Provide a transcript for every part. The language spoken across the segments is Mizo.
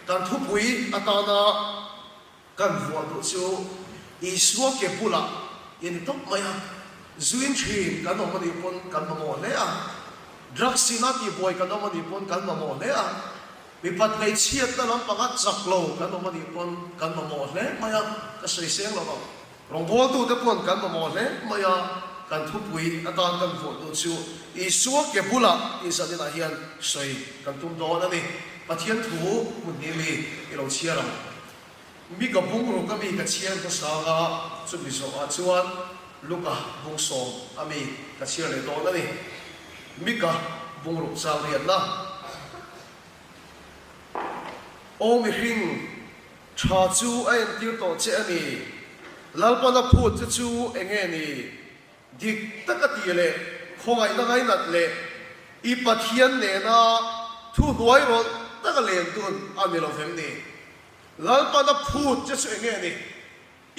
Kan thupui atana kan vuah duh chu Isua ke bulah i ni tawp mai a, zuin thin kan awm a nih pawn kan mamawh hle a, drugs ina tihbuai kan awm a nih pawn kan mamawh hle a, mipat hmeichhiatna lampanga chak lo kan awm a nih pawn kan mamawh hle mai a, ka sawi seng lo ang. Rawngbawltute pawn kan mamawh hle mai a, kan thupui atan kan vuah duh chu Isua ke bulah tih zaninah hian sawi kan tum dawn a ni. Pathian thu hmun hnih mi i lo chhiar ang. Mi ka bungruk a mi ka chhiar hmasang a, chumi zawhah chuan Luka bungsawm a mi ka chhiar leh dawn a ni. Mika bungruk chang riatna. Aw mihring! Tha chu a entir tawh che a ni. Lalpan a phut che chu eng nge ni? Dik taka tih leh khawngaihna ngainat leh i Pathian nena thu hnuai rawlh taka len dun a ni lo vem ni? Lalpan a phut che chu eng nge ni?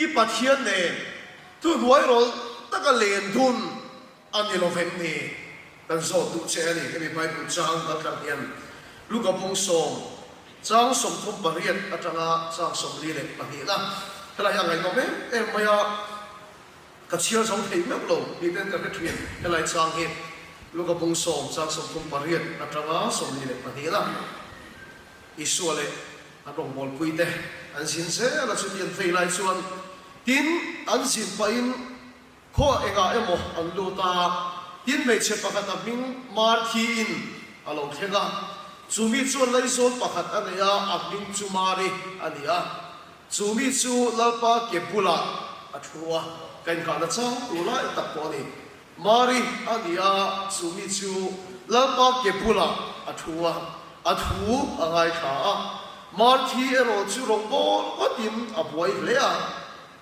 I Pathian nen thu hnuai rawlh taka len dun a ni lo vem ni? Kan zawt duh che a ni. Hemi Bible chang kaltlang hian Luka bung sawm chang 38 atanga chang 42 na helai hi a ngaihnawm em em mai a, ka chhiar zo thei meuh lo tih ten ka hre thin. Helai chang hi Luka bung sawm chang 38 atanga 42 na Isua leh an rawngbawlpui te an zin zel a, chuti an vei lai chuan tin an zin pahin Khaw engah emaw an lut a, tin hmeichhe pakhat a hming Marthiin a lo thleng a, chu mi chuan laizawn pakhat a nei a, a hming chu Mari a ni a, chu mi chu Lalpa ke bulah a thu a, ka inghahna chang tur lai tak pawh a ni. Mari a ni a, chu mi chu Lalpa ke bulah a thu a, a thu a ngaithla a, Marthi erawh chu rawngbawl ngawtin a buai hle a.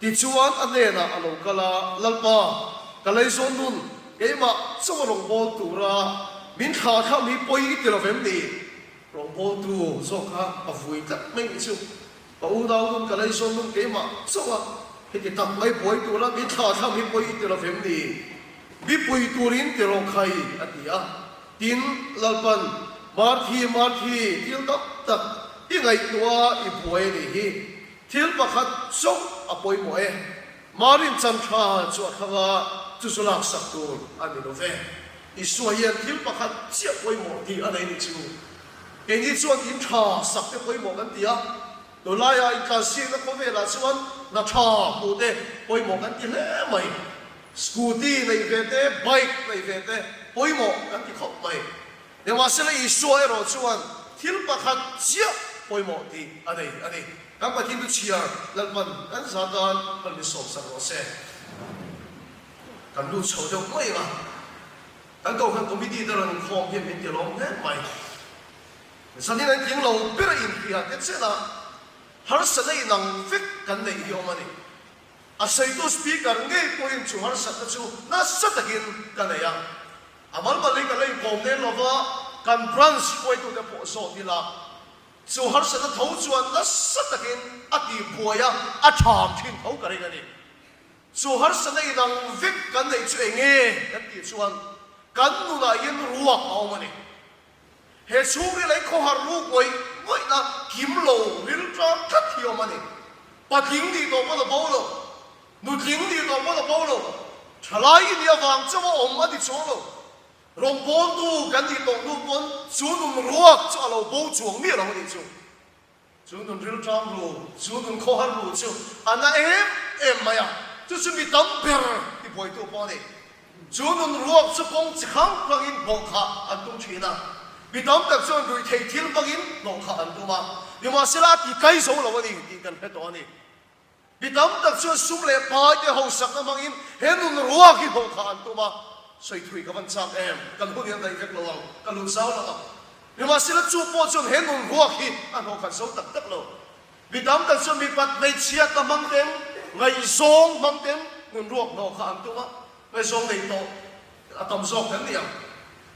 Tichuan a hnenah a lo kal a, Lalpa, ka leizawn nun, keimah chaw rawngbâwl tura min thlah thlah mi pawi i ti lo vem ni? Rawngbâwltu zawk kha a vui tlat mai nih chu. Ka unau nun, ka leizawn nun, keimah chaw a heti tak mai buai tura min thlah thlah mi pawi i ti lo vem ni? Mi pui turin ti rawh khai, a ti a. Tin, Lalpan, Marthi, Marthi, thil tam tak i ngaihtuah a i buai a nih hi. Thil pakhat chauh a pawimawh e. Marin chan tha chu a thlang a, chu chu laksak tur a ni lo ve. Isua hian thil pakhat chiah pawimawh tih a nei ni chu. Keini chuan in tha sak te pawimawh kan ti a, tunlaia intlansiakna khawvelah chuan hna tha hmuh te pawimawh kan ti hle mai. Scooty neih ve te, bike neih ve te pawimawh kan ti khawp mai. Nimahsela Isua erawh chuan thil pakhat chiah pawimawh tih a nei a ni. Kan Pathian chu chhiar Lalpan kan za tan kan min sawmsak rawh se. Kan lut chho deuh mai ang a, kan Kohhran Committee te rawn inkhawm hian min ti lawm hle mai. Zanin an tling lo ber a inhriat te chen a, harsatna inang vek kan neih hi awm a ni. A sawitu Speaker ngei pawhin chu harsatna chu nasa takin ka nei a. A mal mal in ka la inkawm nen lova, kan branch hruaitute pawh zawt ila, chu harsatna tho chuan nasa takin a tihbuai a, a tham thin tho ka ring a ni. Chu harsatna inang vek kan neih chu eng nge kan tih chuan kan nunah hian ruak a awm a ni. He chhungril ei khawhar ruk ngawih ngawihna kim lo rilṭam tlat hi a awm a ni. Patling nih tawh pawn a bo lo. Nutling nih tawh pawn a bo lo. Thalai i nih avang chauh a awm a ti chuang lo. Rawngbawltu kan nih tawh hnu pawn chu nun ruak chu a lo bo chuang miah lo a nih chu. Chu nun rilṭam ru, chu nun khawhar ru chu a na em em mai a, chu chu mi tam ber ti buaitu pawh a ni. Chu nun ruak chu kawng chi hrang hrangin hnawh khah an tum ṭhin a, mi tam tak chuan ruihtheih thil hmangin hnawh khah an tum a, nimahsela a ti kai zo lo a ni tih kan hre tawh a ni. Mi tam tak chuan sum leh pai te hausakna hmangin he nun ruak hi hnawh khah an tum a, sawi thui ka van chak em, kan hun hi an daih vek lo ang, ka lut zau lo ang. Nimahsela chu pawh chuan he nun ruak hi a hnawh khat zo tak tak lo. Mi tam tak chuan mipat hmeichhia ta hmang ten, ngaihzawng hmang ten nun ruak hnawh khah an tum a, ngaihzawng nei tawh a tam zawk kan ni ang.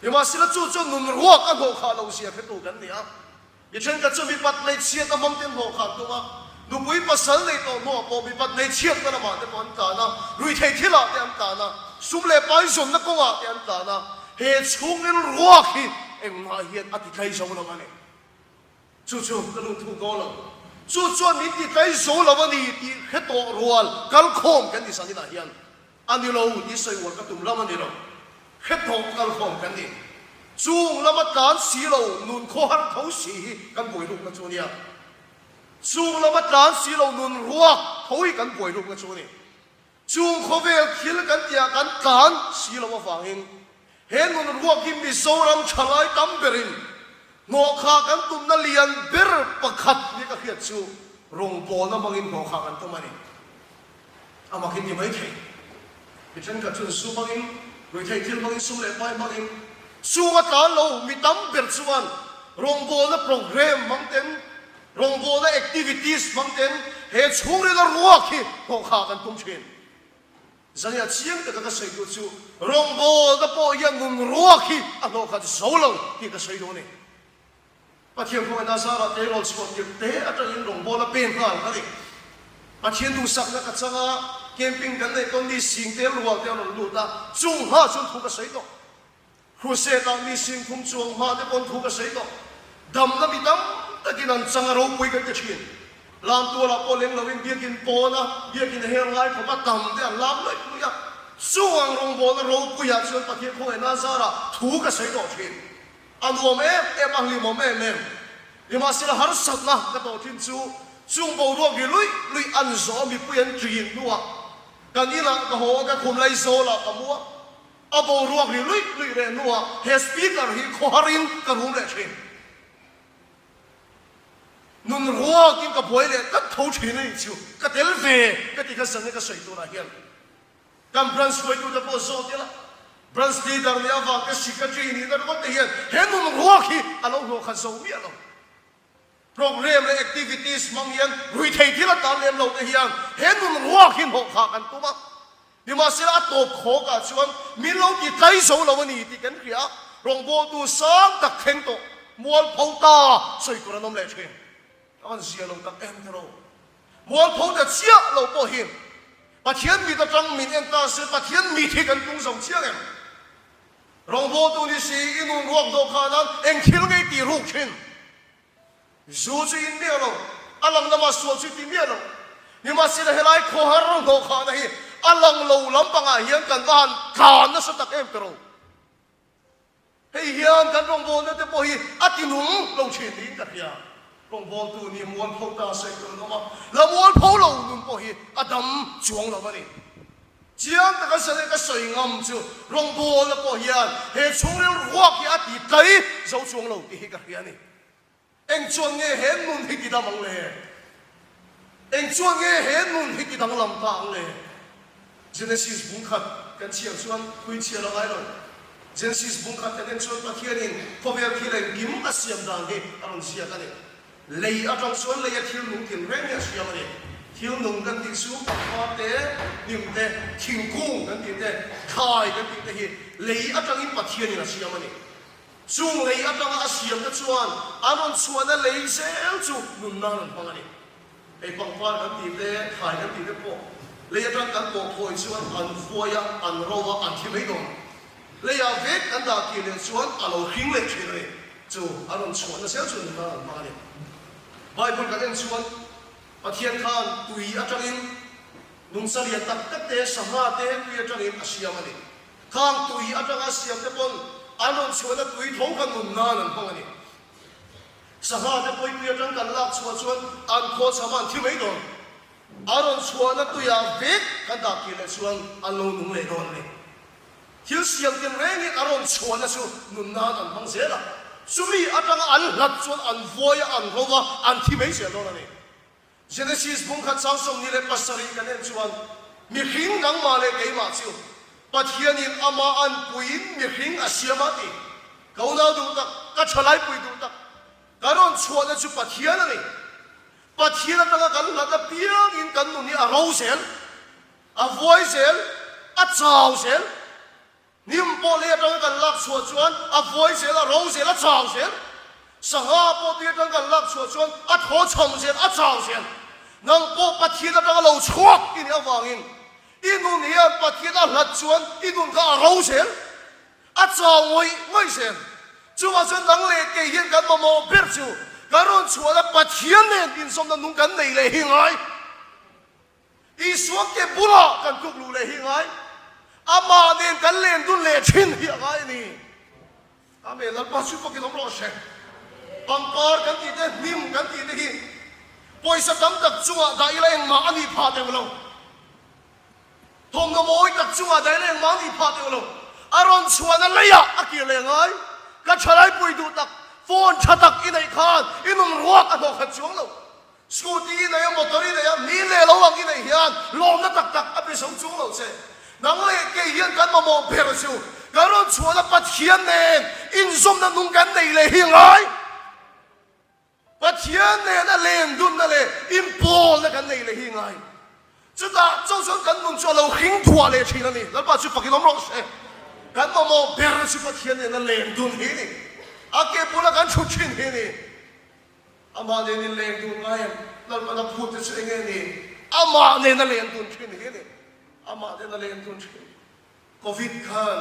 Nimahsela chu chuan nun ruak a hnawh khah lo zia hretu kan ni a. Mi thenkhat chu mipat hmeichhiat a hmang ten hlawh kha an tum a, nupui pasal nei tawh hnuah pawh mipat hmeichhiatna lamah te pawh an tlan a, ruihtheih thilah te an tlan a, sum leh pai zawnna kawngah te an tlan a, he chhungril ruak hi engmah hian a ti tlai zo lo a ni. Chu chu ka lut thuk dawn lo. Chu chuan min ti tlai zo lo a ni tih hre tawh rual kal khawm kan ni zaninah hian a ni lo tih sawi uar ka tum lam a ni lo. Hre tawh kal khawm kan ni. Chung lama tlan si lo nun khawhar tho si hi kan buai lukna chu a nia. Chung lama tlan si lo nun ruak tho hi kan buai lukna chu a ni. Chung khawvel thil kan tihah kan tlan si lo avangin he nun ruak hi Mizoram thalai tam berin hnawhkha kan tumna lian ber pakhat nia ka hriat chu rawngbawlna hmangin hnawhkha kan tum a ni. A mak in ti mai thei. Mi thenkhat chuan zu hmangin, ruihtheih thil hmangin, sum leh pai hmangin chunga tlan lo mi tam ber chuan rawngbawlna programme hmang ten, Rawngbawlna activities hmang ten he chhungrila ruak hi hnawhkhah kan tum thin. Zania chiang taka ka sawi duh chu rawngbawlna pawh hian nun ruak hi a hnawhkhat zo lo tih ka sawi duh a ni. Pathian khawngaihna zarah tleirawl chhuah tirh te atangin rawngbawla pen nghal a ni. Pathian duhsakna ka chang a, camping kan neih pawn mi sing tel rual te a rawn lut a, chung hma chuan thu ka sawi tawh. Crusade-ah mi singthum chuang hma te pawn thu ka sawi tawh. Damna mi tam takin an chang a ropui kan ti thin. Lamtualah pawh leng loin biakin pawna biakin a her lai khawpa tam te an lam luih luih a. Chung ang rawngbawlna ropuiah chuan Pathian khawngaihna zarah thu ka sawi tawh thin. A nuam em em a, hlimawm em em. Nimahsela harsatna ka tawh thin chu chung boruak ri luih luih an zawh a mipui an ṭin hnuah kan inah ka haw a, ka khum Laizawl-ah ka mu a. A boruak ri luih luih reh hnuah he speaker hi khawharin ka rum leh thin. Nun ruakin ka buai leh tlat tho thin a nih chu. Ka tel ve ka ti kha zan ka sawi turah hian kan branch hruaitute pawh zawt ila, branch leader nih avang te secretary nihna ringawt te hian he nun ruak hi a lo hlawhkhat zo miah lo. Programme leh activities hmang hian ruithei thil a tan lem lo te hian he nun ruak hi hnawhkhah kan tum a. Nimahsela a tawp khawk ah chuan min lo ti tlai zo lo a ni tih kan hria a, rawngbawltu sang tak thleng tawh mualpho ta sawi tur an awm leh thin. A van zia lo tak em tiraw? Mualpho ta chiah lo pawh hi Pathian mit atang min en ta se Pathian mit hi kan tung zo chiang em? Rawngbawltu ni si i nun ruak dawh khan an eng thil ngei tih ruk thin. Zu chu in miah lo, a lang lamah sual chu i ti miah lo. Nimahsela helai khawhar hnawhkhahna hi a lang lo lampangah hian kan va han tlan nasa tak em tiraw? Hei hian kan rawngbawlna te pawh hi a ti nung lo thin niin ka hria. Rawngbawltu nih mualpho ta sawi tur an awm a, la mualpho lo nun pawh hi a dam chuang lo a ni. Chiang taka zan e ka sawi ngam chu rawngbawlna pawh hian he chhungril ruak hi a ti tlai zo chuang lo tih hi ka hria a ni. Eng chuan nge he nun hi ti dam ang le? Eng chuan nge he nun hi ti danglam ta ang le? Genesis bung khat kan chhiar chuan thui chhiar a ngai lo. Genesis bung khat kan en chuan Pathianin khawvel thil engkim a siam dan hi a rawn ziak a ni. Lei atang chuan leia thil nung tin reng hi a siam a ni. Thil nung kan tih chu pangpar te, hnim te, thingkung kan tih te, thlai kan tih te hi lei atangin Pathianin a siam a ni. Chung lei atanga a siam te chuan an rawn chhuahna lei zel chu nunna an rawn hmang a ni. Hei pangpar kan tih te, thlai kan tih te pawh lei atang kan pawh phawi chuan an vuai a, an ro a, an thi mai dawn. Leiah vek kan dah tih leh chuan a lo hring leh thin a ni. Chu a rawn chhuahna zel chu nunna an hmang a ni. Bible kan en chuan Pathian khan tui atangin nungcha lian tak tak te, sangha te tui atangin a siam a ni. Khang tui atanga siam te pawn an rawn chhuahna tui tho kha nunna'n an hmang a ni. Sangha te pawh i tui atang kan lak chhuah chuan an khaw cham a an thi mai dawn. A rawn chhuahna tuiah vek kan dah kir leh chuan an lo nung leh dawn a ni. Thil siam tin rengin a rawn chhuahna chu nun nan an hmang zel a, chumi atanga an hlat chuan an vuai a, an ro a, an thi mai zel dawn a ni. Genesis bung khat chang 27 kan en chuan, Mihring nangmah leh keimah chu Pathianin amah an puiin mihring a siam a ti. Ka unau duh tak, ka thalaipui duh tak, ka rawn chhuahna chu Pathian a ni. Pathian atanga kan hlat apiangin kan nun hi a ro zel. A vuai zel, a chau zel. Hnim pawh lei atanga kan lak chhuah chuan a vuai zel, a ro zel, a chau zel. Sangha pawh tui atanga kan lak chhuah chuan a thaw cham zel, a chau zel. Nang pawh Pathian atanga lo chhuak i nih avangin i nun hian Pathian a hlat chuan i nun kha a ro zel. A chau ngawih ngawih zel. Chuvang chuan nang leh kei hian kan mamawh ber chu. Kan rawn chhuahna Pathian nen inzawmna nung kan nei leh hi ngai. Isua ke bulah kan tluk luh leh hi ngai. Amah nen kan len dun leh thin hi a ngai a ni. Amen. Lalpa chu fakin awm rawh se. Pangpar kan tih te, hnim kan tih te hi pawisa tam tak chungah dah ila engmah a nih phah deuh lo. Thawmhnaw mawi tak chungah dah ila engmah a nih phah deuh lo. A rawn chhuahna leiah a kir leh ngai. Ka thalaipui duh tak, phone tha tak i neih khan i nunruak a hnawh khat chuang lo. Scooty i nei a, motor i nei a, mi leh lo ang i neih hian lawmna tak tak a pe zo chung lo che. Nang leh kei hian kan mamawh ber chu kan rawn chhuahna Pathian nen inzawmna nung kan nei leh hi ngai. Pathian nena lendunna leh inpawlna kan nei leh hi ngai. Chutah chauh chuan kan nun chu a lo hring thuah leh thin a ni. Lalpa chu fakin awm rawh se. Kan mamawh ber chu Pathian nena lendun hi a ni. A ke bula kan thut thin hi a ni. Amah nen in leng dun ngai em? Lalpan a phut te chu eng nge ni? Amah nen a leng dun thin hi a ni. Amah nen a leng dun thin. Covid khan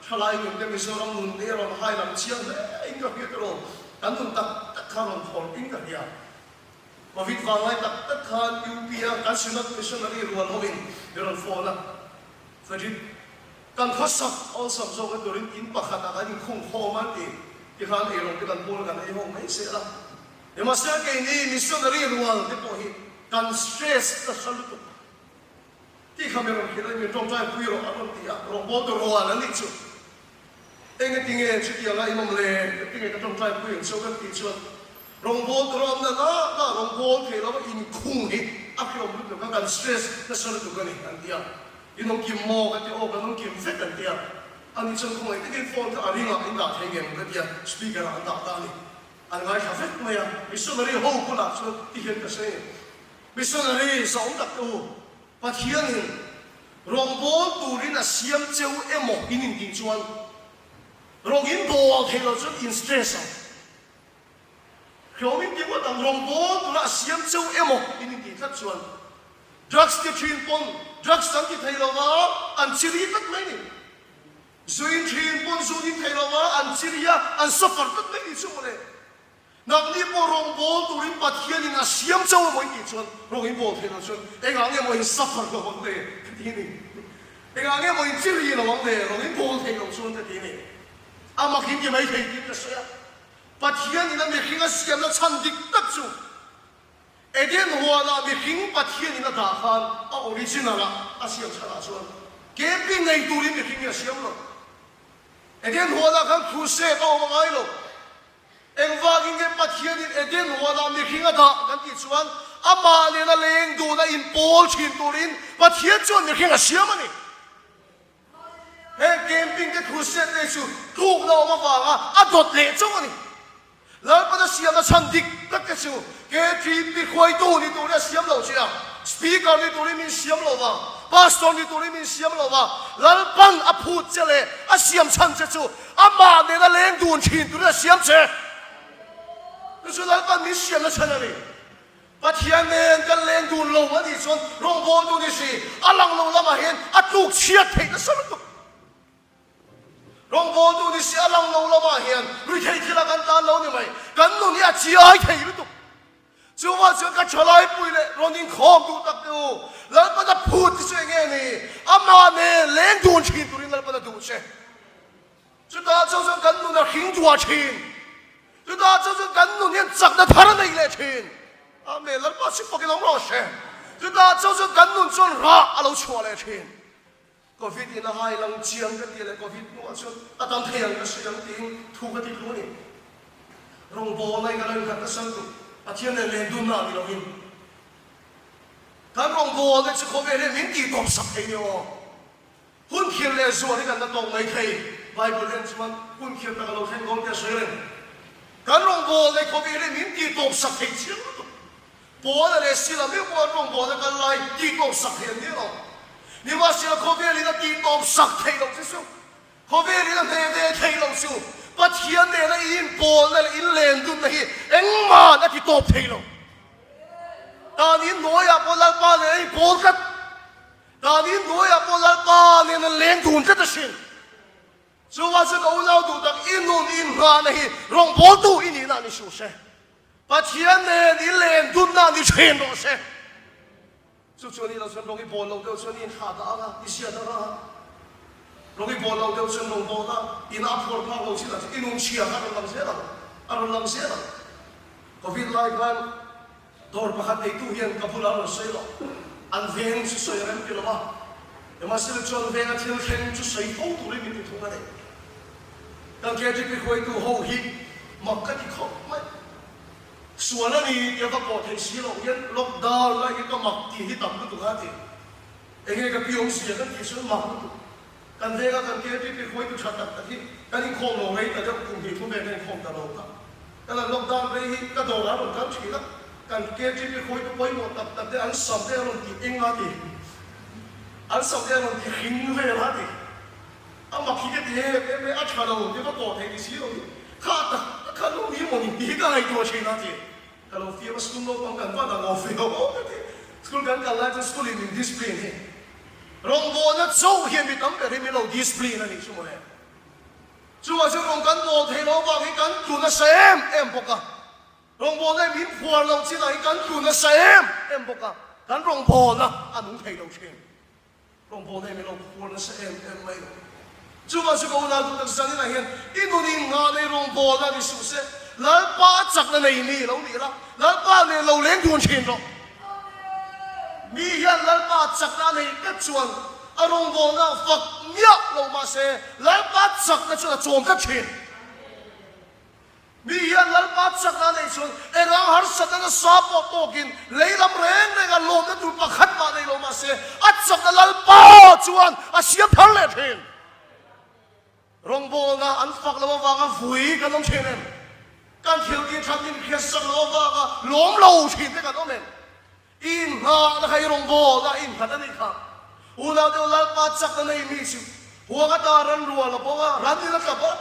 thalai nun te Mizoram nun te a rawn hai lam chiang hle in ka hria tiraw? Kan nun tak tak kha rawn thawl in ka hria. Covid vanglai tak tak khan UP a kan Synod Missionary rual ho in mi rawn phone a. Frederick, kan khawsak awlsam zawk na turin in pakhat ah kan inkhung khawm a ti. Tikhan eirawng te kan pawl kan ei ho mai zel a. Nimahsela keini missionary rual te pawh hi kan stress nasa lutuk. Tikha mi rawn hrilh a, min tawngtai pui rawh a rawn ti a, rawngbawl tu rual an nih chu. Engati nge chutianga in awm le? Engati nge ka tawngtai pui ang cheu kan tih chuan rawngbawl tu rawh awmna na na rawngbawl thei lo a inkhung hi a hreawm lutuk a, kan stress nasa lutuk a ni an ti a. In awm kim maw? Ka ti, aw kan awm kim vek an ti a. Ani chuan khawngaih takin phone kha a ringah in dah thei ngem ka ti a, speaker ah an dah ta a ni. An ngaithla vek mai a, missionary ho bulah chuan ti hian ka sawi a ni. Missionary zawng tak te u, Pathianin rawngbawl turin a siam cheu emaw in intih chuan rawng in bawl theih loh chuan in stress ang. Hlawm in ti ngawt ang, rawngbawl tura a siam cheu emaw in intih tlat chuan drugs ti thin pawn drugs an ti thei lo va, an chiri tlat mai ni. Zu in thin pawn zu in thei lo va, an chiri a, an suffer tlat mai ni chu mawle. Nangni pawh rawngbawl turin Pathianin a siam cheu emaw in tih chuan rawng in bawl thei lo chuan engah nge maw in suffer lo ang le ka ti ni. Engah nge maw in chiri lo ang le rawng in bawl thei lo chuan ka ti ni. A mak in ti mai thei tiin ka sawi a. Pathianin a mihring a siamna chhan dik tak chu Eden huanah mihring Pathianin a dah khan a original ah a siam chhanah chuan camping nei turin mihring hi a siam lo. Eden huanah khan crusade a awm a ngai lo. Engvangin nge Pathianin Eden huanah mihring a dah kan tih chuan amah nena leng duhna inpawl thin turin Pathian chuan mihring a siam a ni. Heng camping te crusade te chu tlukna awm avanga a dawt leh chauh a ni. Lalpana siamna chhan dik tak te chu KTP hruaitu ni turin a siam lo che a, Speaker ni turin min siam lo va, Pastor ni turin min siam lo va, Lalpan a phut che leh a siam chhan che chu amah nena leng dun thin turin a siam che. Chu chu Lalpan min siamna chhan a ni. Pathian nen kan leng dun lo a nih chuan rawngbawltu ni si, a lang lo lamah hian a tluk chhiat theih nasa lutuk. Rawngbawltu ni si, a lang lo lamah hian ruihtheih thil a kan tan lo ni mai, kan nun hi a chiai thei lutuk. Chuvang chuan ka thalaipui leh rawn inkhawm duh tak te u, Lalpana phut te chu eng nge ni? Amah nen leng dun thin turin Lalpana duh che. Chutah chuan chuan kan nun a hring duah thin. Chutah chuan chuan kan nun hian chakna thar a nei leh thin. Amen. Lalpa chu fakin awm rawh se. Chutah chuan chuan kan nun chuan rah a lo chhuah leh thin. Covid in a hai lang chiang ka ti leh Covid hnuah chuan a tam thei ang ka sawi ang tiin thu ka ti tlu a ni. Rawngbawlna in ka lo inkhat nasa lutuk. Pathian nen len dunna ni lovin kan rawngbawlna chu khawvel hian min tih tawp sak thei ni aw. Hun khir leh zual hi kan la tawk mai thei. Bible en chuan hun khir tak a lo thleng dawn tih a sawi reng. Kan rawngbâwl leh khawvel hi min tihtawp sak thei chiang lutuk. Paula leh Sila meuh pawh an rawngbâwlna kal lai tihtawp sak thei an ni lo. Nimahsela khawvelin a tihtawp sak theih loh che chu, khawvelin a hneh ve theih loh chu, Pathian nena i inpawlna leh inlendunna hi engmahn a titawp thei lo. Tan in hnuaiah pawh Lalpa nena inpawl tlat. Dani hnuaiah pawh Lalpa nen an leng dun tlat asin. Chuvang chuan ka unau duh tak i nun i inngahna hi rawngbawltu i nihna a ni suh se. Pathian nen i len dunna ni thin rawh se. Chu chu a nih loh chuan rawng i bawl loh deuh chuan i inthlah dah ang a, i zia dah ang a. Rawng i bawl loh deuh chuan rawng bawl a, ina a phuar phak lo chinah chuan i nun chhia kha a rawn lang zel ang, a rawn lang zel ang. Covid lai khan dawr pakhat neitu hian ka bulah a rawn sawi lo, an veng chu sawi a rem ti lo a, nimahsela chuan venga thil thleng chu sawi fo turin min ti thung a ni. Kan KTP hruaitu ho hi mak ka ti khawp mai. Sual a ni tia va pawh theih si loh hian lockdown lai hi ka mak tih hi tam lutuk a ti. Enge ka pi awmzia kan tih chuan mak lutuk. Kan venga kan KTP hruaitu tha tak tak hi kan inkhawm lo rei ta deuh kum hnih thum vel kan inkhawm ta lo kha. Kan han lockdown rei hi ka dawrah a rawn kal thin a, kan KTP hruaitu pawimawh tak tak te an sam te a rawn tih eng a ti. An sam te a rawn ti hring vel a ti. A mak hi ka ti em em e, a tha lo ti va tawh thei ti si lo hi kha tak tak kha lo ni maw ni tih hi ka ngaihtuah thin a ti. Ka lo fiam a, school naupang kan va dang awm ve aw ka ti. School kan kal lai chuan school in min discipline hi rawngbawlna chauh hian mi tam ber hi min lo discipline a nih chu mawle. Chuvang chuan rawng kan bawl thei lo avang hi kan tlu nasa em em bawk a. Rawngbawlna hi min phuar lo chinah hi kan tlu nasa em em bawk a, kan rawngbawlna a nung thei lo thin. Rawngbawlna hi min lo phuar nasa em em mai lo. Chuvang chu ka unau duh tak zaninah hian i nun in nghah nei rawngbawlna ni suh se, Lalpa a chakna nei mi lo nih la, Lalpa nen lo leng dun thin rawh. Mi hian Lalpa chakna a neih tlat chuan a rawngbawlna fak miah lo mah se Lalpa chakna chuan a chawm tlat thin. Mi hian Lalpa chakna neih chuan engang harsatna nasa pawh tawkin lei lam reng renga lawmna tur pakhat mah nei lo mahse a chakna Lalpa chuan a siam thar leh thin. Rawngbawlna an fak loh avanga vui kan awm thin em? Kan thil tih that min hriatsak loh avanga lawm lo thin te kan awm em? I inngahna kha i rawngbawlna a innghat a nih kha. Unau deuh Lalpa chakna nei mi chu huang ata ran rual a bawk a, ran in a tla bawk.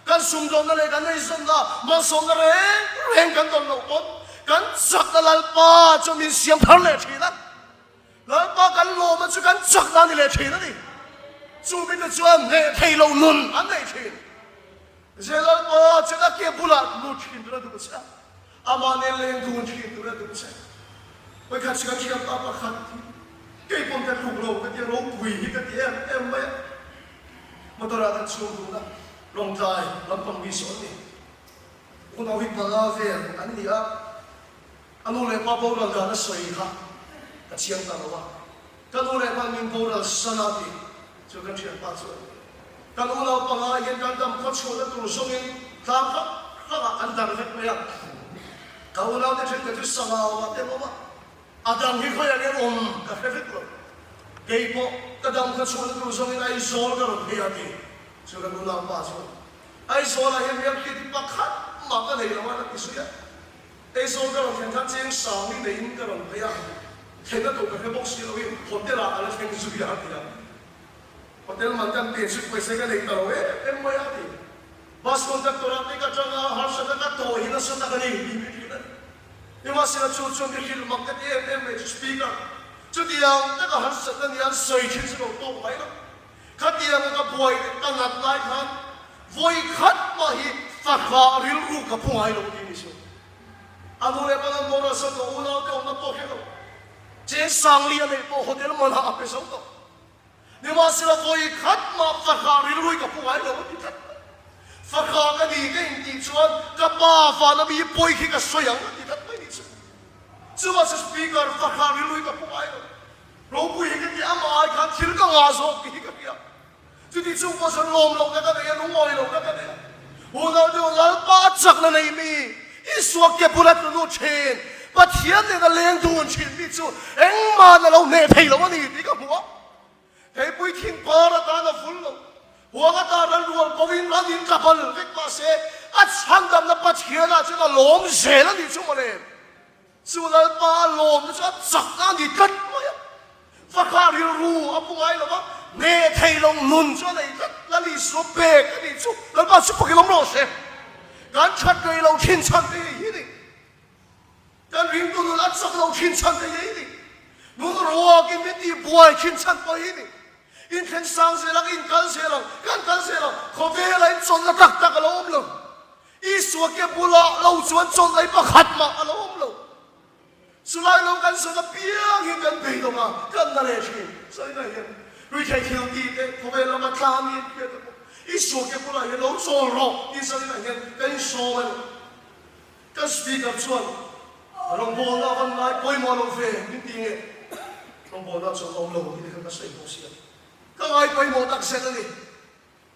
Kan sumdawnna leh kan eizawnna malsawmna reng reng kan dawn loh pawn kan chakna Lalpa chu min siam thar leh thin a. Lalpa kan lawmna chu kan chakna a ni leh thin a ni. Chu mite chuan hneh thei lo nun an nei thin. Ze Lalpa chuan a ke bulah lut thin tur a duh che a. Amah nen leng dun thin tur a duh che. Vawikhat chu kan thiam ta pakhat hi kei pawn ka tluk lo ka ti a, ropui hi ka ti em em mai a. Motor ah kan chhung dun a, Lawngtlai lampang mi sawn ni. Unau hi panga vel an ni a, a nu leh pa boral dan a sawi kha ka chiang ta lo a. Ka nu leh pa min boral san a tih chu kan thianpa chu a ni. Kan unau panga hian kan dam khaw chhuahna tur zawngin tlang hrang hrangah kan dar vek mai a. Ka unaute thenkhat chu sangau ah te an awm a, a dang hi khawiah nge an awm ka hre vek lo. Kei pawh ka dam khaw chhuahna tur zawngin Aizawl ka rawn phei a tih chu kan unaupa chu a ni. Aizawlah hian hmelhriat hi pakhat mah ka nei lo a la ti zui a. Aizawl ka rawn thlen khan cheng sang hi neiin ka rawn phei a, thlenna tur ka hre bawk si lo i hotel ah ka la thleng zui a ti a. Hotel man kan pe chu pawisa ka nei ta lo em em mai a ti. Bus conductor ah te ka tang a, harsatna ka tawh hi nasa tak a ni tih mi thin a ni. Nimahsela chu chuan mi hrilh mak ka ti em em mai chu speaker chutiang taka harsatna nia an sawi thin chu lo tawk mai lo. Khatianga ka buai leh ka nat lai khan vawi khat mah hi fahrah rilru ka pu ngai lo tih ni chu. A nu leh pa nan boral san tawh unau te awmna pawh hre lo. Cheng Sangli a neih pawh hotel manah a pe zo tawh. Nimahsela vawi khat mah fahrah rilru hi ka pu ngai lo a ti tlat mai. Fahrah ka ni ka intih chuan ka pa vana mi pawi khi ka sawi ang a ti tlat mai ni chu. Chuvah chu speaker fahrah rilru hi ka pu ngai lo. Ropui hi ka ti amah ai khan thil ka ngah zawk tih hi ka hria. Chuti chung pawh chuan lawm lohna ka nei a, lungawi lohna ka nei a. Unau deuh Lalpa a chakna nei mi, Isua ke bula tlu lut thin, Pathian nena leng dun thin mi chu engmah na lo hneh thei lo a ni tih ka hmu a. Theipui thing par atan a vul lo, huang atan ran rual pawhin ran in tla bal vek mah se a chhandamna Pathianah chuan a lawm zel a nih chu mawle. Chu Lalpa a lawmna chu a chakna a ni tlat mai a, fahrah rilru a pu ngai lo va, hneh thei lo nun chu a nei tlat. Lal Isua pek a nih chu Lalpa chu pakin awm rawh se. Kan that rei lo thin chhan te hei hi ni. Kan ringtu nun a chak lo thin chhan te hei ni. Nun ruakin min tih buai thin chhan pawh hi ni. Inthleng sang zel ang, in kal zel ang, kan kal zel ang, khawvela inchawlhna tak tak a lo awm lo. Isua ke bulah lo chuan chawlh ei pakhat mah a lo awm lo. Chulai lo kan sawn apiang hi kan beidawng a, kan na leh thin. Sawi ngai hian ruihtheih thil tih te, khawvel lama tlang in hriat te pawh Isua ke bulah hian lo chawl rawh tih sawi ngai hian kan insawm a ni. Kan speaker chuan rawngbawlna a van ngai pawimawh lo ve min ti nge? Rawngbawlna chuan a awm lo tih te khan ka sawi bawk si a. Ka ngai pawimawh tak zet a ni.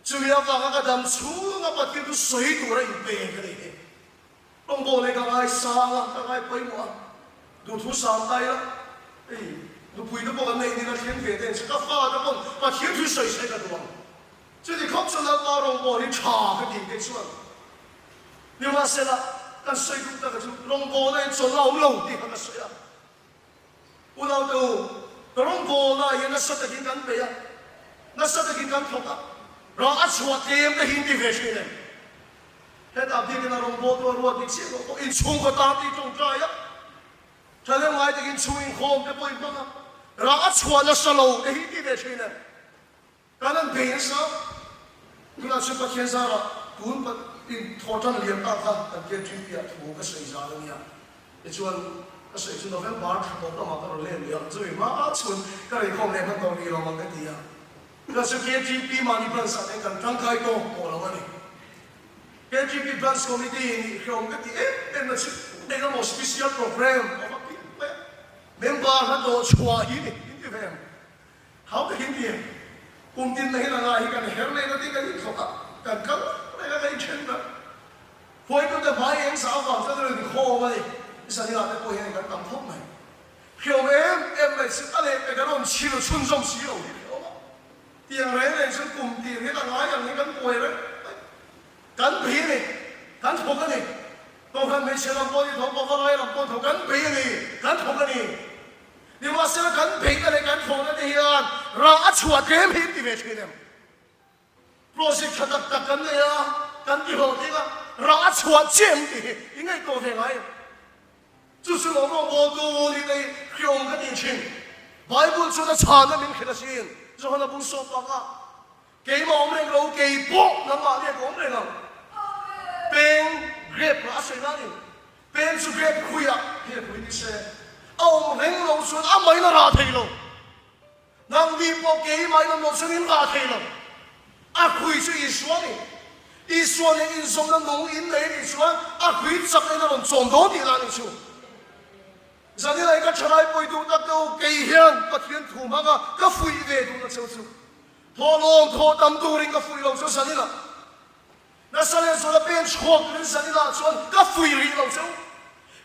Chumi avanga ka dam chhunga Pathian chu sawi tura inpek a ni hi. Rawngbawlna hi ka ngai sang a, ka ngai pawimawh a. Duhthu sang ta ila, hei nupui te pawh kan neih nin a thleng ve te ang che, ka fa te pawn Pathian thu sawi se ka duh ang. Chuti khawp chu Lalpa rawngbâwl hi ṭha ka tih te chuan nimahsela kan sawi duh taka chu rawngbâwlna in chawlh a awm lo tih kha ka sawi a. Unaute u, rawngbâwlna hian nasa takin kan bei a, nasa takin kan thawk a, rah a chhuah tlem te hi in ti ve ṭhin em? Hetah biakina rawngbâwltu a ruat dik chiah loh pawh inchhungkaw tan tih ṭawngṭai a, ṭhahnem ngai takin chhung inkhawm te pawh in hmang a, rah a chhuah nasa lo te hi in ti ve ṭhin em? Kan an bei nasa, tunah chuan Pathian zarah tun in thawhtan lian ta kha kan KTP ah thu ka sawi zan a nia. Tichuan ka sawi chu November thla tawp lamah ka rawn let leh a, chumi hma chuan ka reikhawm leh hman tawh rih lo ang ka ti a. Tunah chuan KTP mahni branch ah te kan tangkai tawk tawh lo a ni. KTP branch committee nih hreawm ka ti em em na chu engemaw special program a va piang mai a, member hla tawh chhuah hi ni in ti ve ang. Hau takin ti em? Kum tin na hian a ngai hi kan her leh na te kan inthawk a, kan kal reng a, kan inthen ta. Khuaitute hmai eng sa avang chuan an rawn inkhawm a ni. Zanila te pawh hian kan tam khawp mai. Hreawm em em mai chu a lehpek an rawn chhil chhunzawm si lo hi hreawm a. Tiang reng reng chuan kum tir hian a ngai ang hi kan buai reng mai. Kan bei a ni, kan thawk a ni. Kohhran hmeichhe lam pawh ni tho, pavalai lam pawh ni tho, kan bei a ni, kan thawk a ni. Nimahsela kan beihna leh kan thlawhna te hian rah a chhuah tlem hi an ti ve thin em? Project tha tak tak kan nei a, kan ti hlawhtling a, rah a chhuah chiah em tih hi i ngaihtuah ve ngai em? Chu chu lawm rawngbawltu ni te hi hriawm ka ti thin. Bible chuan a chhanna min hrilh asin, Johana bung sawp bangah Keimah awm reng lo, kei pawh nangmah nge ka awm reng ang. Peng grape kha a sawi nan in peng chu grape khuiah hi a pui ni se, a awm reng lo chuan a main a rah thei lo. Nangni pawh keimah in awm lo chuan in rah thei lo. A khui chu Isua a ni. Isua nen inzawmna nung in nei a nih chuan a khui chak in a rawn chawm dawn tih lah a nih chu. Zanilai ka thalai pawi duh tak deuh kei hian Pathian thu hmanga ka fuih ve duhna cheu chu. Thawhlawm thawh tam turin ka fuih lo chu Zanila. Nasa leh zuala pen chhuak turin Zanila chuan ka fuih rih lo cheu.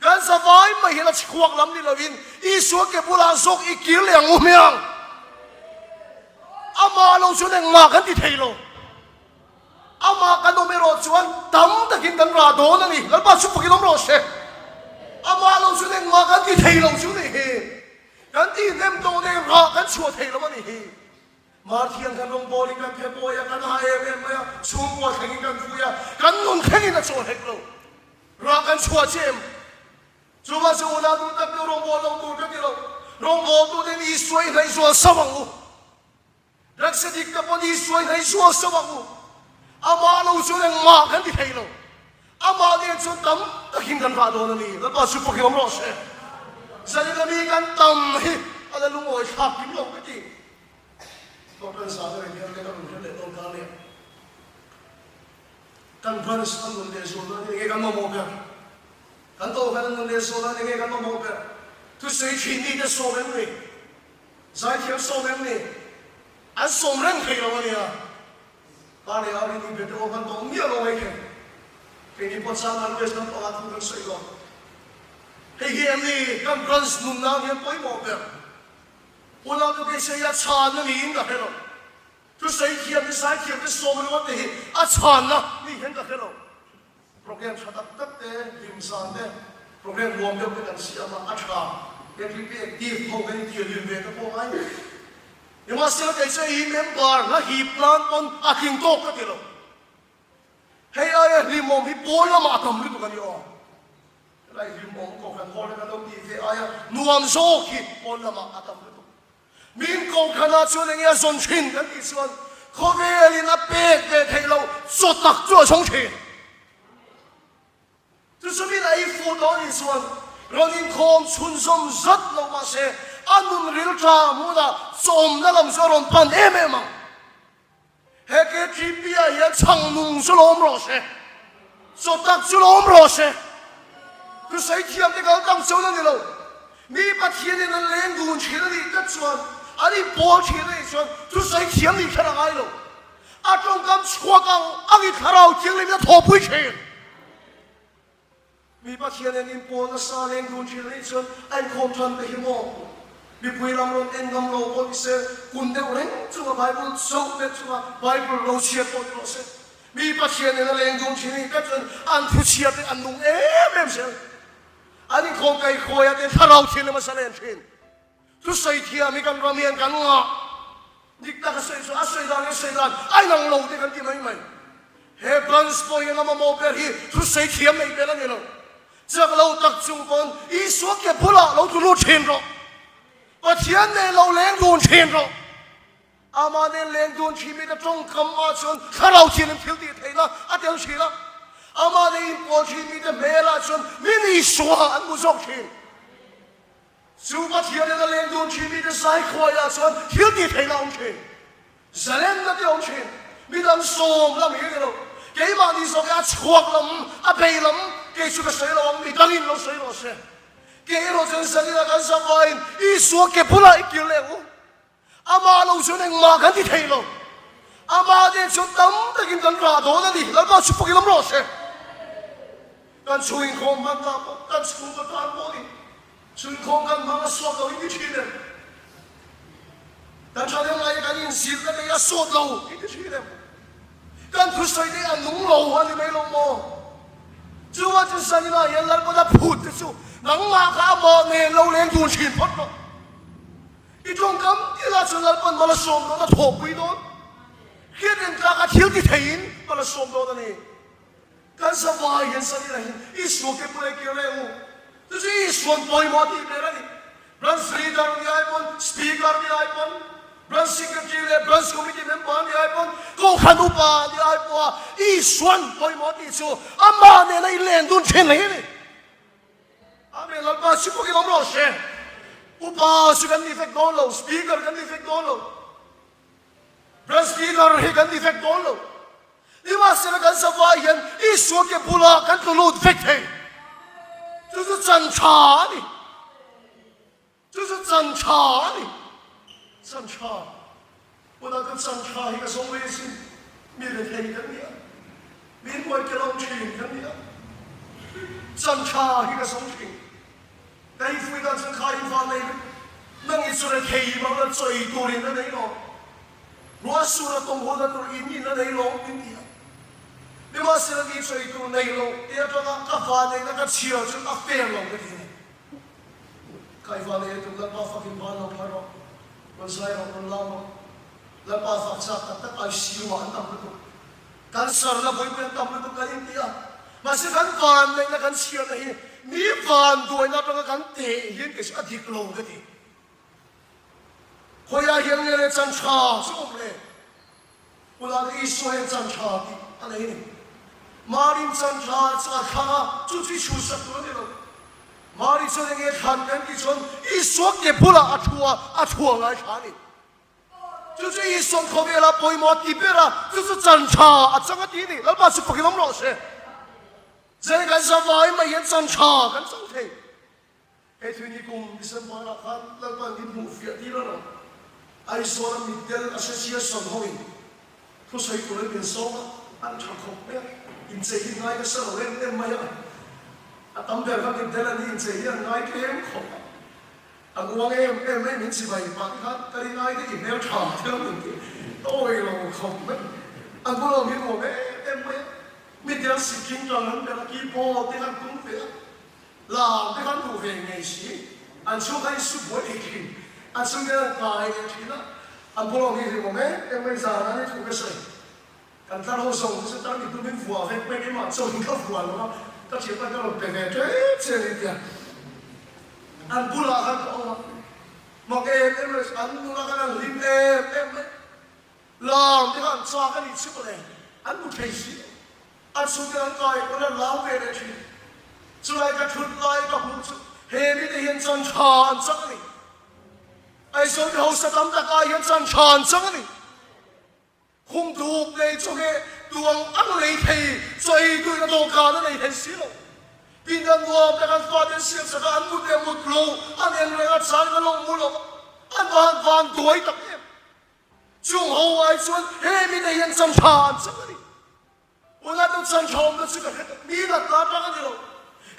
Kan zavai mai hian a chhuak lam ni loin Isua ke bulah zawk i kir leh ang u hmiang. Amah lo chuan engmah kan ti thei lo. Amah kan awm erawh chuan tam takin kan rah dawn a ni. Lalpa chu fakin awm rawh se. Amah lo chuan engmah kan ti thei lo chu ni hi. Kan tihnem tawh nen rah kan chhuah thei lo a ni hi. Marthian kan rawngbawlin kan phe pawi a, kan ha em em mai a, chhungkua thlengin kan vui a, kan nun thlengin a chaw hek lo. Rah kan chhuah che em? Chuvang chu unau duh tak deuh rawngbâwl lo tur ka ti lo. Rawngbâwltuten Isua i hnaih zual sauh ang u. Drugs addict te pawn Isua i hnaih zual sauh ang u. Amah lo chuan engmah kan ti thei lo. Amah nen chuan tam takin kan rah dawn a ni. Lalpa chu pakin awm rawh se. Zanin ami kan tam hi a la lungawi thlak kim lo ka ti. Thawhtan zan a reng hian te ka rawn hre leh dawn ta nia. Kan branch an rawn leh zual nan enge kan mamawh ber? Kan dawhkan an rawn leh zual nan enge kan mamawh ber? Thusawi thin mite sawm em ni? Zaithiam sawm em ni? An sawm reng thei lo a nia. Pa leh a rin inbe te aw kan tawng miah lo mai thei. Keini pawh chang kan west lampangah thu kan sawi lo. Hei hi em ni kan branch nun nan hian pawimawh ber. Unau te beisei a chhanna niin ka hre lo. Thusawi thiam te zaithiam te sawm ringawt te hi a chhanna ni hian ka hre lo. Program tha tak tak te, hlim zan te, program nuam deuh te kan siam a, a tha. KTP active ho kan intir hlim ve te pawh ngai mai. Nimahsela kei chu hei hi member hla hip nan pawn a tling tawk ka ti lo. Hei aia hlimawm hi pawn lamah a tam lutuk a ni aw. Helai hlimawm kohhran hall te kan lo tih ve aia nuam zawk hi pawn lamah a tam lutuk. Min kohhranah chuan enge a zawn thin kan tih chuan khawvelin a pek ve theih loh chaw tak chu a zawng thin. Chu chu min ei fuh tawh anih chuan rawn inkhawm chhunzawm zat lo mah se a nun rilṭam hunah chawmna lam chu a rawn pan em em ang. He KTP ah hian chhang nung chu lo awm rawh se, chaw tak chu lo awm rawh se. Thusawi thiam te kal tam chuan a ni lo. Mi Pathianin an leng dun thin a nih tlat chuan, an inpawl thin a nih chuan thusawi thiam nih kher a ngai lo. A tawngkam chhuak ang angin thlarau thianghlim in a thawhpui thin. Mi Pathian en inpawl nasa leng dun thin a nih chuan a inkhawm than te hi maw? Mipui ram rawn en ngam lo pawh ni se, kun deuh reng chunga Bible zoh bet chunga Bible lo chhiat pawh ni rawh se. Mi Pathian en a leng dun thin a nih tlat chuan an thu chhiat te an nung em em zel. An inkhawm kaihkhawi ah te thlarau thianghlim a sa len thin. Thusawi thiam hi kan ram hian kan ngah. Dik tak a sawi chu a sawi dan leh sawi dan a inang lo te kan ti mai mai. He branch pawh hian a mamawh ber hi thusawi thiam nei ber a ni lo. Chak lo tak chung pawn Isua ke bulah lo tlu lut thin rawh. Pathian nen lo leng dun thin rawh. Amah nen leng dun thin mite tawngkam ah chuan thlarau thianghlim thil tih theihna a tel thin a. Amah nen inpawl thin mite hmelah chuan min Isua an hmu zawk thin. Chu Pathianin a leng dun thin mite zai khuaiah chuan thil tih theihna a awm thin. Zalenna te a awm thin. Midang sawm lam hi a ni lo. Keimahni zawk hi a chhuak lam, a bei lam, kei chu ka sawi lo ang, midangin lo sawi rawh se. Kei erawh chuan zanina kan zavaiin Isua ke bulah i kir leh ang u. Amah lo chuan engmah kan ti thei lo. Amah nen chuan tam takin kan rah dawn a ni. Lalpa chu fakin awm rawh se. Kan chhungin khawm hman ta pawh, kan chhungkaw tan pawh ni. Chhungkhawm kan hmang a sawt lo in ti thin em? Kan thahnem lai kan inzirna te hi a sawt lo in ti thin em? Kan thusawi te hi a nung lo a ni mai lo maw? Chuvang chuan Sanila hian Lalpa a phut te chu nangmah kha amah nen lo leng dun thin phawt rawh. I tawngkam tila chuan Lalpan mal a sawm dawn a thawhpui dawn. Hriat en tlak a thil ti theiin mal a sawm dawn a ni. Kan zavai hian Sanila hian Isua ke pawh ei kir leh u. Chu chu Isuan pawimawh a tih ber a ni. Branch Leader ni ai pawn, Speaker ni ai pawn, Branch Secretary leh Branch Committee Member ni ai pawn, Kohhran Upa ni ai pawha Isuan pawimawh a tih chu amah nena i len dun thin hle a ni. Amen Lalpa chu pawhin awm rawh se. Upa chu kan ni vek dawn lo, Speaker kan ni vek dawn lo. Branch Leader hi kan ni vek dawn lo. Nimahsela kan zavai hian Isua ke bulah kan tlu lut vek thei. Chu chu chan tha a ni. Chu chu chan tha a ni. Chan tha. Tunah chuan chan tha hi ka zawng ve sin. Mi rethei kan ni a. Mi hnuai ke lo thin kan ni a. Chan tha hi ka zawng thin. Ka infuih dan chuan kha in van nei vek. Nang i chu rethei bang la chawi turin a nei lo. Ruah sur a tawng hawn a tur in in a nei lo min ti a. Nimahsela ni chawi tur nei lo te atanga ka van neihna ka chhiar chu a fair lo ka ti a ni. Ka i van nei lutuk Lalpa fakin van lo phar rawh, rawn zai rawh, rawn lam rawh. Lalpa fak chak tak tak ICU ah an tam lutuk. Cancer la vawi pawh an tam lutuk kan inti a, mahse kan vanneihna kan chhiarna hi mi vanduaina atanga kan teh hian kei chu a dik lo ka ti. Khawiah hian nge le chan tha chu awm le? Ulate Isua hian chan tha tih a nei a ni. Marin chan tha chu a thlang a, chu chu i chhuhsak tur a ni lo. Mari chuan enge thlan kan tih chuan Isua ke bulah a thu a, a thu a ngaithla a ni. Chu chu Isuan khawvela pawimawh a ti ber a, chu chu chan tha a chang a ti a ni. Lalpa chu fakin awm rawh se. Zan kan zavai mai hian chan tha kan chang thei. Hei thui ni kum December ah khan Lalpa'n min hmuh fiah tir a lo. Aizawl a mitdel Association ho in thusawi turin min sawm a, an tha khawp mai a, inchei hi ngai nasa lo em em mai a. A tam ber kha mitdel an ni inchei hi an ngai tlem khawp a. A uang em em mai min chibai pah te khan ka rin ai te i hmel tha thil min ti tawi lo khawp mai. An bula awm hi nuam em em mai a, mitdel sikking tang an ber a, keyboard te khan tum ve a, lam te khan duh ve ngei si, an chhung khan in sup buai thei thin, an chhung te an kai leh thin a, an bula awm hi hlimawm em em mai zan a ni thu ka sawi. Kan tlar ho zawng te chu tar mi tumin vuah vek mai keimah chauhin ka vuah lo a, ka thianpa ka rawn pe ve ṭep che a ni tia an bulah khan ka awm a, mak em em mai an nula khan an hlim em em mai, lam te kha an chak a nih chiah le, an hmu thei si, an chhungte an kai pawn an lam ve leh ṭhin. Chulai ka thut lai ka hmuh chu he mite hian chan tha an chang a ni. Aizawl mi hausa tam tak ai hian chan tha an chang a ni. Khum duk nei chawhmeh tuang ang lei thei chaw ei duhna dawhkan a nei thei si lo. Pindan nuam tak an fate an siam sak a, an mut leh mut lo, an en reng a, changin an lo mu lo a, an van van duai tak em. Chung ho ai chuan he mite hian chan tha an chang a ni. Unah chu chan tha awmna chu ka hre tak, mi natna atang a ni lo.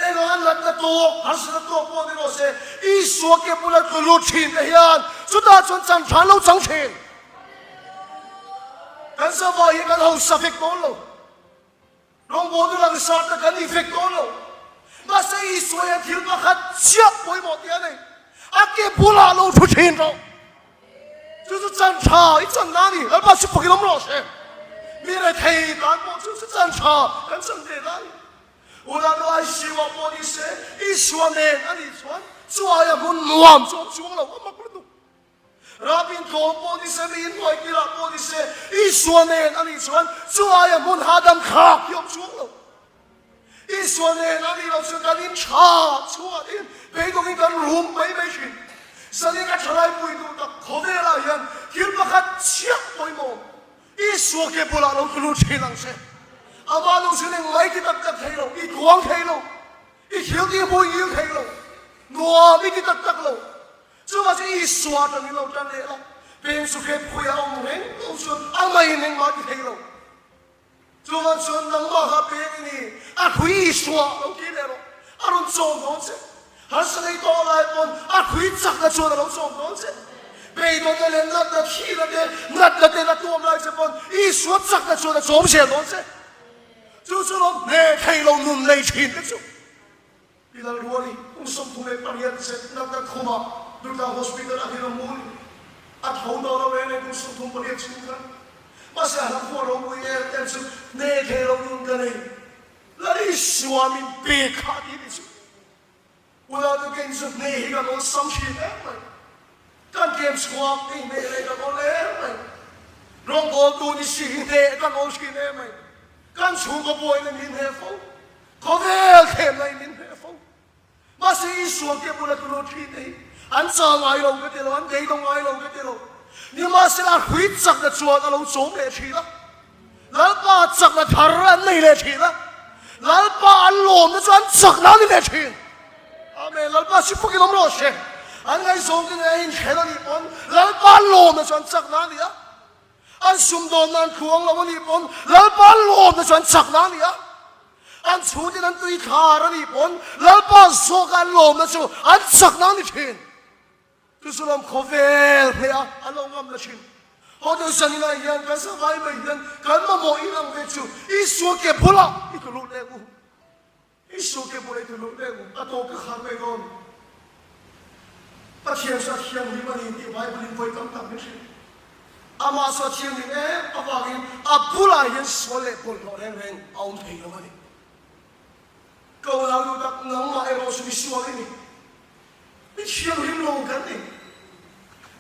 Engah an natna tawk, harsatna tawk pawh ni rawh se, Isua ke bula tlu lut thin te hian chutah chuan chan tha an lo chang thin. Kan zavai hi kan hausa vek dawn lo. Rawngbawltu langsar te kan ni vek dawn lo. Mahse Isua hian thil pakhat chiah pawimawh tih a nei. A ke bulah lo thu thin rawh. Chu chu chan tha i channa a ni. Lalpa chu fakin awm rawh se. Mi rethei tan pawh chu chu chan tha kan chan ve ta a ni. Unau nu ICU ah pawh ni se Isua nen a nih chuan chu aia hmun nuam chu awm chuang lo a mak lutuk. Rabin tlawm pawh ni se, mi inhnuai kilah pawh ni se, Isua nen a nih chuan chu aia hmun hahdam thlak hi awm chuang lo. Isua nen a nih loh chuan kan in tha chhuahin beidawngin kan rum mai mai thin. Zanin ka thalai pui duh tak khawvelah hian thil pakhat chiah pawimawh Isua ke bulah lo tlu lut thin ang che. Amah lo chu ning mai ti tak tak thei lo, i tluang thei lo, i thil tih hmui ngil thei lo, nuam i ti tak tak lo. Chuvah chu Isua atangin lo tan leh la, peng chu hret phuia a awm reng lo chuan a maiin engmah ti thei lo. Chuvah chuan nangmah kha peng i ni, a hrui Isua lo ti leh rawh, a rawn chawm dawn che. Harsa nei tawh lai pawn a hrui chakna chuan a lo chawm dawn che. Beidawnna leh natna thihna te, natna te na tuam lai che pawn Isua chakna chuan a chawm zel dawn che. Chu chu lo hneh thei lo nun nei thin te chu. Pi Lalruali kum 38 zet natna khumah Durtlang Hospital ah hian a mu ni. A tho tawh lo reng reng kum 38 chhung khan. Mahse a hlauhawm ropui em em chu hne thei lo nun ka nei. Lal Isua min pek kha a ti ni chu. Unau keng chu hne hi kan awlsam thin em mai. Kan tlem chhuak tih hne leh kan awl em mai. Rawngbawltu ni si hi hne kan awl thin em mai. Kan chhungkaw buaina min hne fo. Khawvel thlemna in min hne fo. Mahse Isua ke bula tlu lut thin te hi an chau ngai lo ka ti lo, an beidawng ngai lo ka ti lo. Nimahsela a hrui chakna chuan a lo chawm leh thin a. Lalpa chakna thar an nei leh thin a. Lalpa an lawmna chu an chakna a ni leh thin. Amen. Lalpa si fukin awm rawh se. An ngaihzawng te nen a inthen a nih pawn Lalpa an lawmna chu an chakna a ni a. An sumdawnna an tluang lo a nih pawn Lalpa an lawmna chu an chakna a ni a. An chhungtin an tui thlar a nih pawn Lalpa zawka an lawmna chu an chakna a ni thin. Chu chu lawm khawvel hle a, an lo ngam la thin. Hotel zaninah hian kan savai mai hian kan mamawh in ang ve chu Isua ke bulah i tlu lut leh u. Isua ke bulah i tlu lut leh u. A tawp ka khar mai dawn. Pathian chu a thianghlim a ni tih Bible in vawi tam tak min hrilh. Amah chu a thianghlim em avangin a bulah hian sual leh bawlhhlawh reng reng a awm thei lo a ni. Ka unau duh tak nangmah erawh chu misual i ni. Mi thianghlim lo kan ni.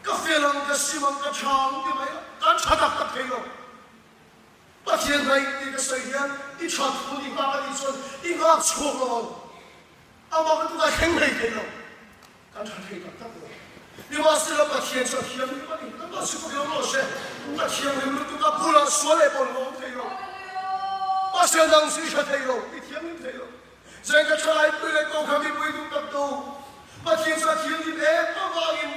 Ka fel ang, ka sim ang, ka tha ang ti mai la, kan tha tak tak thei lo. Pathian hnaih tih ka sawi hian i that hun i nghak a nih chuan i nghak chhuak lo ang. Amah ka tukah thleng hlei thei lo. Kan tha thei tak tak lo. Nimahsela Pathian chu a thianghlim a ni. Kan mah chu ka rawh se. Ka thianghlim lutuk a bulah sual leh bawlhhlawh awm thei lo. Mahse nang chu i tha thei lo, i thianghlim thei lo. Zeng ka thalai pui leh ko kha mipui duh tak tu. Pathian chu a thianghlim em avangin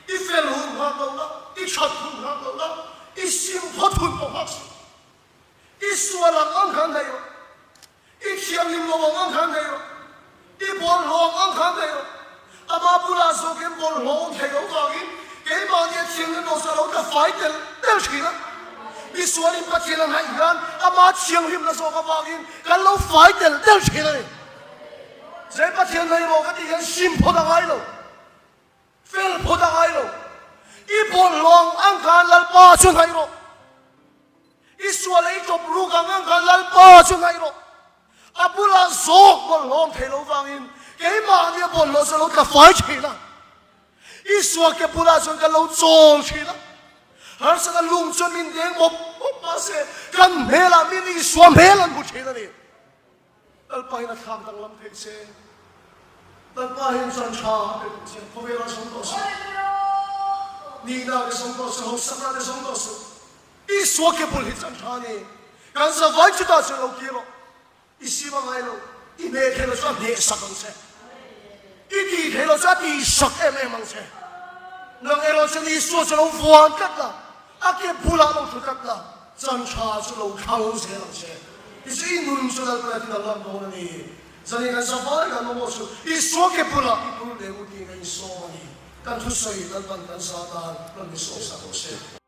i fel hun nghak lo la, i that hun nghak lo la, i sim phawt hun pawh nghak suh. I sual ang ang khan hei rawh. I thianghlim lo ang ang khan hei rawh. I bawlhhlawh ang ang khan hei rawh. Ama bulah zawkin bawlhhlawh awm thei lo vangin keimahni a thianghlim lo chu a lo tla fai tel tel thin a. Misualin Pathian a hnaih hian ama thianghlimna zawk avangin kan lo fai tel tel thin a ni. Zei Pathian hnaih rawh ka tih hian sim phawt a ngai lo. Fel phawt a ngai lo. I bawlhhlawh ang ang khan Lalpa chu hnaih rawh. I sual leh i tawp ruk ang ang khan Lalpa chu hnaih rawh. A bulah zawk bawlhhlawm thei lo vangin keimahni a bawlhhlawh chu a lo tla fai thin a. Isua ke bulah chuan kan lo chawl thin a. Harsatna lung chuan min deng mawp mawp mahse kan hmelah min Isua hmel an hmu thin a ni. Lalpa in a thlak danglam theih che. Lalpa hian chan tha a pe duh che. Khawvelah zawng tawh suh. Nihna te zawng tawh suh, hausakna te zawng tawh suh. Isua ke bul hi chan tha a ni. Kan zavai chutah chuan lo kir rawh. I sim a ngai lo. I hmeh thei lo chu a hnehsak ang che. I tih thei lo chu a tihsak em em ang che. Nang erawh chuan Isua chu lo vuan tlat la, a ke bulah lo thu tlat la, chan tha chu lo thlang zel ang che. Tichuan i nun chu Lalpa a ti danglam dawn a ni. Zanin kan zavai kan mamawh chu Isua ke bulah i bul leh u tiin ka insawm a ni. Kan thusawi Lalpan kan za tan rawn mi sawmsak rawh se.